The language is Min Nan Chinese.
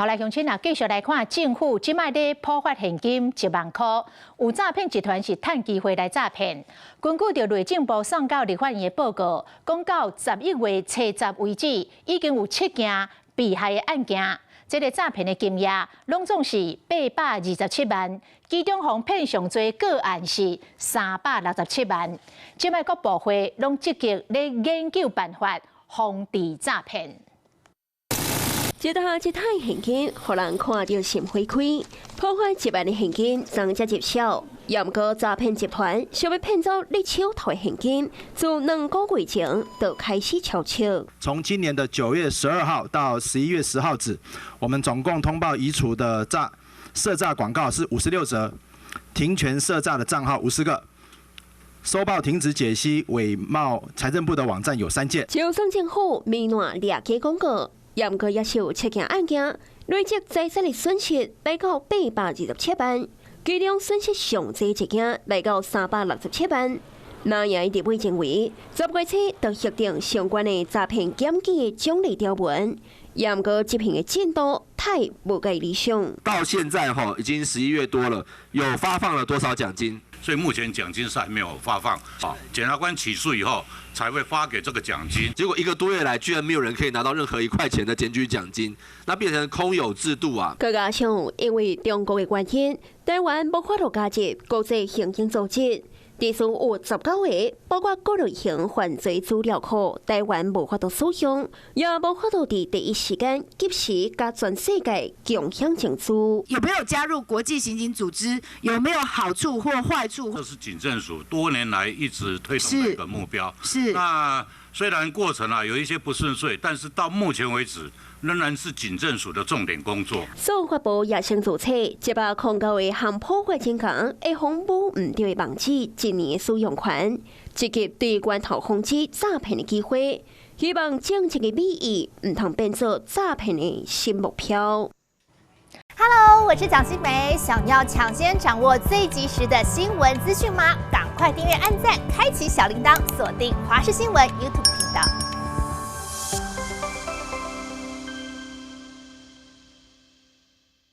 好來，鄉親啊，繼續來看政府這擺咧普發現金1萬箍，有詐騙集團是趁機會來詐騙。根據著內政部送交立法院的報告，講到11月初十為止，已經有七件被害的案件。這個詐騙的金額攏總是827萬，其中予騙上濟個案是367萬。這擺各部會攏積極咧研究辦法防治詐騙。一沓一沓現金，予人看著心花開。普發1萬的現金，昨才入手。毋過詐騙集團想欲騙走你手頭的現金，自2個月前就開始敲手。從今年的9月12號到11月10號止，我們總共通報移除的詐涉詐廣告是56則，停權涉詐的賬號50個。收報停止解析偽冒財政部的網站有3件。就算政府明朗掠假廣告，毋過也是有七件案件，累積財產的損失來到827萬，其中損失上濟一件來到367萬。那也立委認為，10月初就核定相關的詐騙檢舉的獎勵條文，毋過執行的進度太無夠理想。到現在吼已經11月多了，有發放了多少獎金？所以目前獎金是還沒有發放。檢察官起訴以後才會發給這個獎金。結果一個多月來，居然沒有人可以拿到任何一塊錢的檢舉獎金，那變成空有制度啊！閣加上因為中國的原因，台灣無法度加入國際刑警組織。至少有19個，包括各類型犯罪資料庫，台灣無法度使用，也無法度佇第一時間及時佮全世界共享情資。有沒有加入國際刑警組織？有沒有好處或壞處？這是警政署多年來一直推動的一個目標。那雖然過程啊有一些不順遂，但是到目前為止，仍然是警政署的重點工作。司法部也先註冊109項普發金額，會防無毋對的網址一年的使用權，積極對源頭防止詐騙的機會，希望政策的美意毋通變做詐騙的新目標。 Hello，我是蔣新梅，想要搶先掌握最及時的新聞資訊嗎？趕快訂閱、按讚、開啟小鈴鐺，鎖定華視新聞 YouTube 頻道。